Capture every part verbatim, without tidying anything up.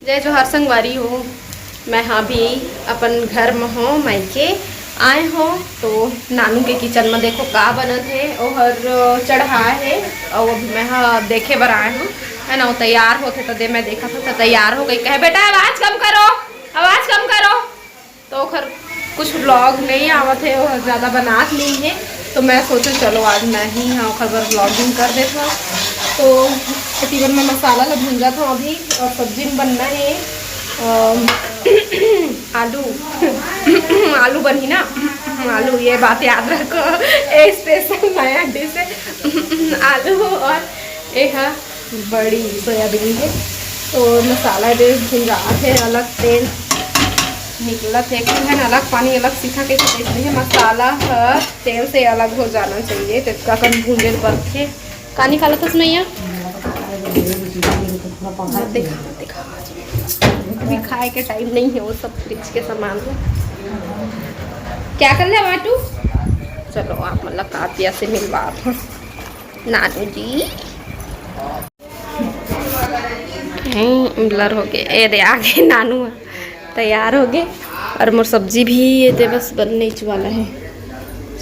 जय जोहार संगवारी हो, मैं हा अभी अपन घर म हों, मायके आए हों। तो नानू के किचन म देखो का बनत हे, ओहर चढ़ा हे, अउ अभी मैं हा देखे बर आए हों, है ना। वो तैयार होथे त दे मैं देखत हों त तैयार हो गई। कहे, "बेटा, आवाज कम करो, आवाज कम करो।" तो ओखर कुछ vlog नहीं आवत हे, वो ज़्यादा बनात नहीं हे, तो मैं सोचें चलो आज मैं ही हाँ ओखर बर vlogging कर देत हूँ। तो एती बर मैं मसाला ला भूंजत हूँ अभी, और सब्जी में बनना है अम, आलू आलू बनही ना, आलू, ये बात याद रखो, ये special नया dish है। आलू और ये हा बड़ी सोयाबीन के। तो मसाला दे भुंजात हे, अलग तेल निकलत हे, एक ठन अलग पानी, अलग सीखा के, इसलिए मसाला ह तेल से अलग हो जाना चाहिए। तो इसका कन भूंजे ल पड़थे। का निकालत हस मैया? दिखा, दिखा। अभी खाए के टाइम नहीं है, वो सब फ्रिज के सामान है। क्या कर ले बाटू? चलो, आप मतलब कातिया से मिलवा दो। नानू जी। हम्म, ब्लर हो गए। ये दे, आ गए नानू ह। तैयार हो गए। और मोर सब्जी भी ये दे बस बनने ही वाला है।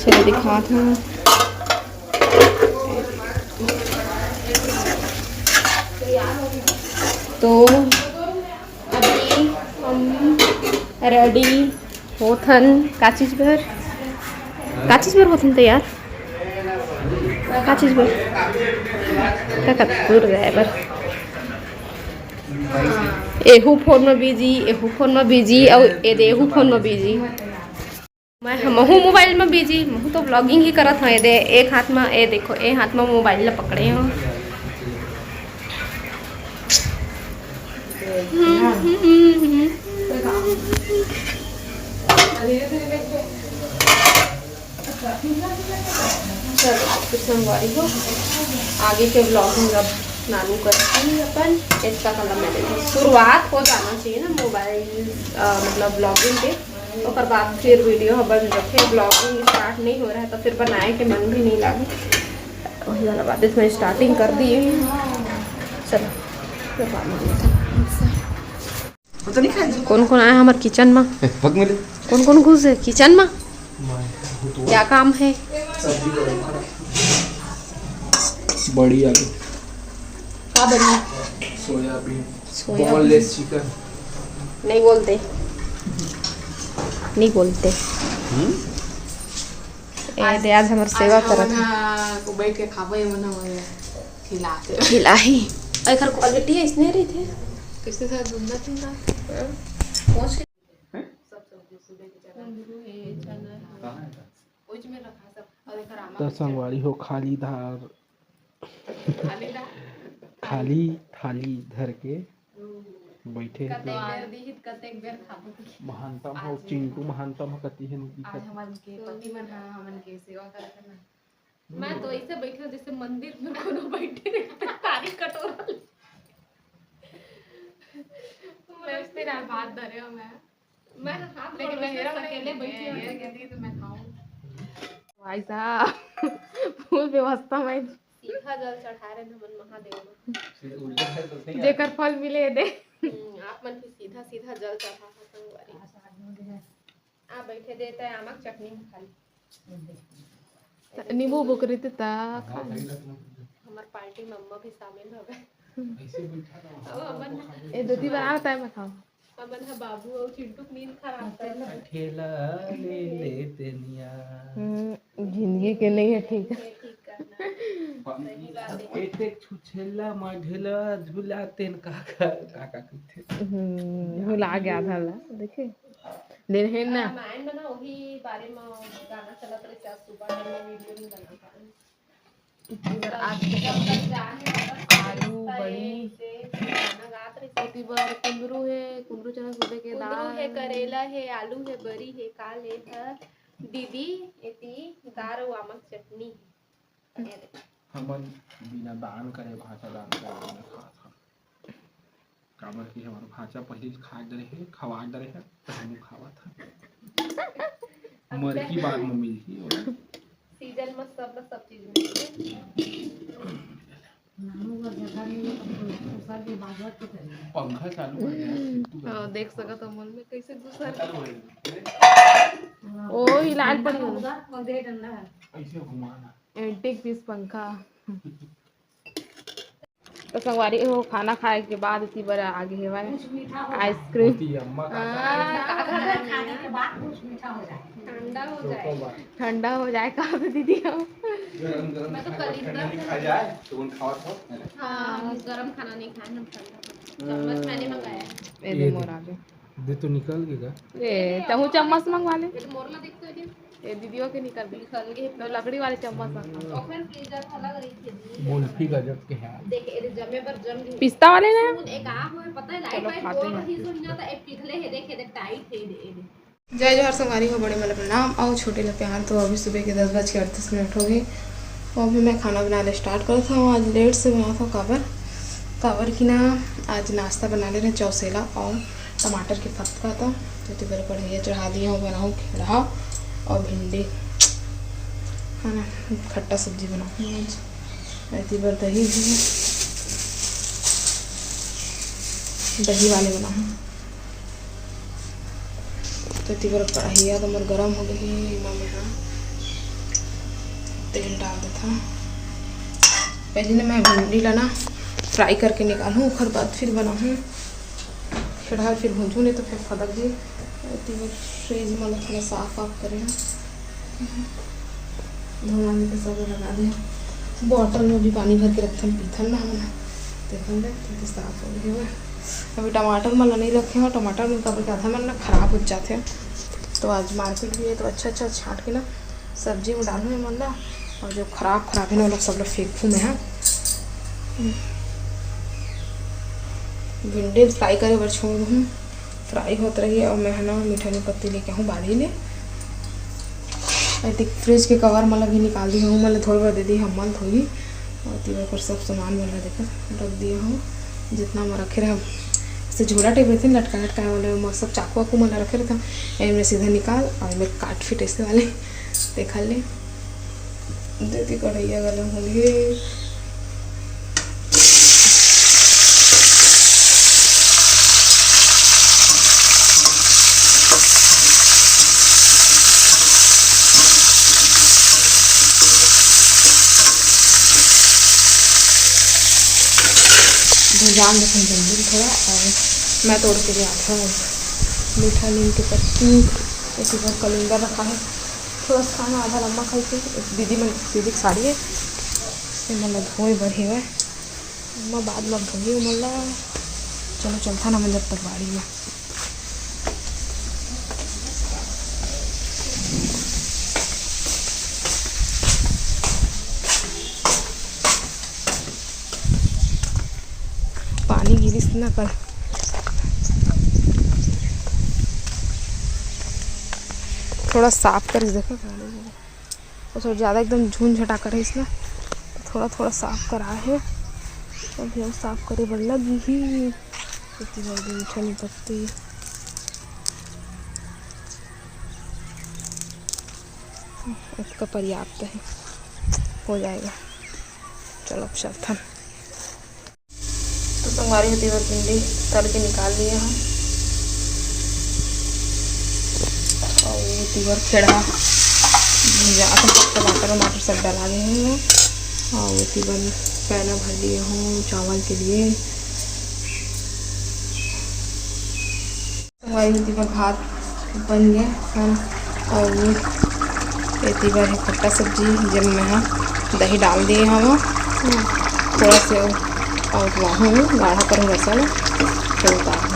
चलो दिखात हूँ। तो अभी हम रेडी होथन। का चीज बर, का चीज बर होथन तैयार? का चीज बर? का, का दूर जाए बर? एहू फोन में बिजी, एहू फोन में बिजी, अउ ए दे एहू फोन में बिजी। मैं, महू मोबाइल में बिजी, महू तो व्लॉगिंग ही करत हूँ। ए दे, एक हाथ में, ए देखो, ए हाथ में मोबाइल ला पकड़े हूँ। चलो, फिर संगवारी हो, आगे के व्लॉगिंग अब नानू करती अपन। इतना कला मैंने शुरुआत हो जाना चाहिए ना मोबाइल, अ, मतलब व्लॉगिंग के, ओकर बाद फिर वीडियो ह बंद रखे। व्लॉगिंग स्टार्ट नहीं हो रहा है तो फिर बनाए के मन भी नहीं लागे। वही वाला बात, इसमें स्टार्टिंग कर दी। चलो, फिर बाद में मिलते हैं। वो तो नहीं खाया जी। कौन कौन आया हमारे किचन में? ए, भग मिले। कौन कौन घुस है किचन में? क्या काम है? बड़ी आलू। का बड़ी? सोयाबीन। सोयाबीन। Boneless chicken। नहीं बोलते, नहीं बोलते। हम्म? ए दे, आज हमर सेवा आज करत हमन हे। ह बैठ के खाबो, ये मन हमन ल खिलाते। खिलाही। एकर क्वालिटी अइसने रहिथे। कैसे था धुंधा धुंधा। हाँ। पहुंच के हैं? सब सब्जी सुबह के चना। कुंदरू है, चना है। कहाँ है? ओइच में रखा सब। और एकर आमा तो के संगवारी हो, खाली धार खाली दा-, खाली थाली धर के हम्म। बैठे हे। कतेक बेर दिही त कतेक बेर खाबो। महानतम हो, आज चिंटू महानतम हो, कति हे दिखत। आज हमन के पति मन ह हमन के सेवा करत हे ना। मैं तो ऐसे बैठे हूँ जैसे मंदिर में कोनो बैठे रहे, तारी कटोरा ले। मैं उसके ना भात धरे हूँ मैं। मैं हाथ लेकिन में मैं उसमें हेरा अकेले नहीं बैठी हूँ। ये, ये, ये तो मैं खाऊं। भाई साहब, full व्यवस्था में। सीधा जल चढ़ा रहे हमन महादेव में। सीधा उल्टा है तो नहीं जेकर आता। फल मिले दे। हम्म, आप मन भी सीधा सीधा जल चढ़ा था संगवारी। आ बैठे देता है आमक चटनी में खाली। नींबू बोकरी ते ता खा। हमार पार्टी में अम्मा भी शामिल हो गए। ऐसे बैठा था, अब हमन ए दो तीन बार आता है मैं खाऊं। हमन ह बाबू अउ चिंटू के नींद खराब करत हन। ठेला ले ले तेनिया। हम्म, जिंदगी के नहीं है ठीक। ये ठीक करना। सही बात है। एते छुछेला मढ़ेला झूला तेन का का, का, का कहिथे। हम्म, भुला गया था ला, देखे? ले रहे ना। रामायण में ना वही बारे में गाना चलत रहे, आज सुबह टाइम में वीडियो नहीं बना पाए। इधर आज के सब्जी, आलू, बड़ी, ओती बर कुंदरू हे, कुंदरू चना सुबह के कुंदरू दाल हे, करेला हे, आलू हे, बरी हे, का ले ह दीदी, एती दार अउ आमक चटनी हे। ये देखो। हमन बिना दान करे भांचा दान करे बिना खात हन। काबर कि हमर भांचा पहिली खा डरे हे, खवा डरे हे, त हमू खावत हन। अब मरकी क्या? बाद म मिलही ओला। सीजन म सब ल सब चीज मिलथे। पंखा चालू कर दे यार, चिंटू कर। हाँ, देख सकत हो मॉल में कैसे घुसर। चालू हो गई। ओ, ई लाल पड़ी है। ऐसे घुमाना। एंटीक पीस पंखा। तो संगवारी हो, खाना खाए के बाद इसी बर आगे हेवय आइसक्रीम। ठंडा हो जाए। ठंडा हो जाए का दीदी हो। गरम गरम मैं तो ठंडा कलिंदर ठंडा नहीं खा जाए, तो उन खावत हो। हाँ, हम गरम खाना नहीं खाए, हम ठंडा खाए। चम्मच मैंने मंगाया है। ए दे मोर आगे। दे तो निकल गया। ए, तहु चम्मच मंगवा ले। ये तो मोर ला देखते हो। ए दीदियों के निकल गई। निकल गई। तो लकड़ी वाले चम्मच मंगवा। ओपन फ्रीजर अलग रही थी। गुल्फी गजब के है। देख, ए जमे पर जम गई। पिस्ता वाले ना? सुन, एक आ हुए, पता है, लाइट चलो, वाइट खाते बोल हैं। रही, सुन जाता, एक पिघले है, देख, देख, टाइट है, दे, दे। जय जोहार संगवारी हो, बड़े मन ल प्रणाम अउ छोटे ल प्यार। तो अभी सुबह के दस बज के अड़तीस मिनट हो गए। तो अभी मैं खाना बनाना स्टार्ट करत हूँ। आज लेट से बनात हूँ, काबर काबर कि ना, आज नाश्ता बना ले रहे चौसेला और टमाटर के फतका। तो तेती बर कढ़ैया चढ़ा दिए हूँ, बनाऊँ खेड़हा और भिंडी, है ना, खट्टा सब्जी बनाऊँ आज। एती बर दही भी, दही वाले बनाऊँ। तो एती बर कढ़ैया तो मोर गरम हो गई, एमा मैं हा तेल डाल देथव। पहले ना मैं भिंडी ला ना फ्राई करके निकालूँ, ओकर बाद फिर बनाऊँ। खेड़हा फिर भूंजू नहीं तो फिर फदक जी। एती बर फ्रिज में थोड़ा साफ वाफ करे हूँ। धुआं में तो सब लगा दे। बॉटल में भी पानी भर के रखथन, पीथन ना हमन। देखन दे, तो साफ हो गए हवय। अभी टमाटर मन ला नहीं रखे हो, टमाटर मन काबर के आधा मन ना खराब हो जाथे। तो आज मार्केट भी है, तो अच्छा अच्छा छांट के ना सब्जी में डालूँ एमन ला। और जो खराब खराब है ना, वो लोग सब ला फेंकूँ मैं, हाँ। भिंडी फ्राई करे बर छोड़ दूँ। फ्राई होत रही और मैं है ना मीठा नीम पत्ती लेके आहूँ बाड़ी ले। एती फ्रिज के कवर मन ला भी निकाल दी हूँ, मन ला धोए बर दे दी, अम्मा ल धोई। और एती बर सब सामान मन ला देखा रख दिया हूँ, जितना मैं रखे रहे से झोला टाइप रहते लटका लटकाए वाले, मैं सब चाकू वाकू मन ला रखे रहता, एमे सीधा निकाल और एमे काट फिट ऐसे वाले देखा ले। देती कढ़ैया गरम हो गई। भुजान देथन जल्दी थोड़ा, और मैं तोड़ के ले आथव मीठा नीम के पत्ती, एक बार कलिंदर रखा है, थोड़ा सा खाना आधा लम्बा खाई थी, दीदी मन, दीदी के साड़ी है, ये मन ला धोए बर हेवय। अम्मा बाद म धोही ओमन ला। चलो चलथन हमन जब तक बाड़ी म। पानी गिरिस ना कल, थोड़ा साफ करिस, देखो पानी गिरिस। और थोड़ा ज़्यादा एकदम झुनझटा करे इसने, तो थोड़ा थोड़ा साफ करा है। अभी हम साफ करे बर लगी ही। इतनी जल्दी मीठा नीम पत्ती, इसका पर्याप्त है, हो जाएगा। चलो अब चलथन। तो संगवारी हो, एती बर भिंडी तल के निकाल लिए हम। और एती बर खेड़हा भुंजा के टमाटर वमाटर सब डला गए हैं। और एती बर पैना भर लिए हूँ चावल के लिए। संगवारी हो, एती बर भात बन गया है। और एती बर है खट्टा सब्जी, जेमे मैं हा दही डाल दिए हवं, थोड़ा से और लाहूँ, गाढ़ा करूँ रसा ला, फिर उतारूँ।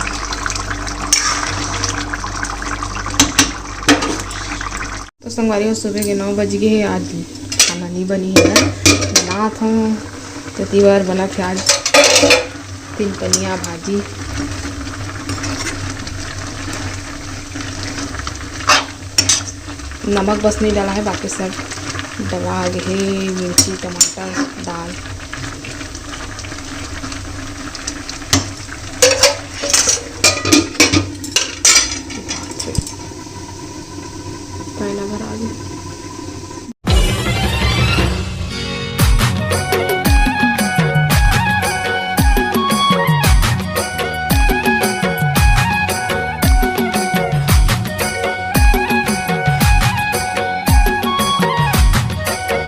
तो संगवारी हो, सुबह के नौ बज गए हे, आज खाना नहीं बनी है, बनात हूँ। तो एती बर बनत हे आज तीन पनिया भाजी। नमक बस नहीं डाला है, बाकी सब डला गे हे, मिर्ची, टमाटर, दाल। पैना भर आ गया।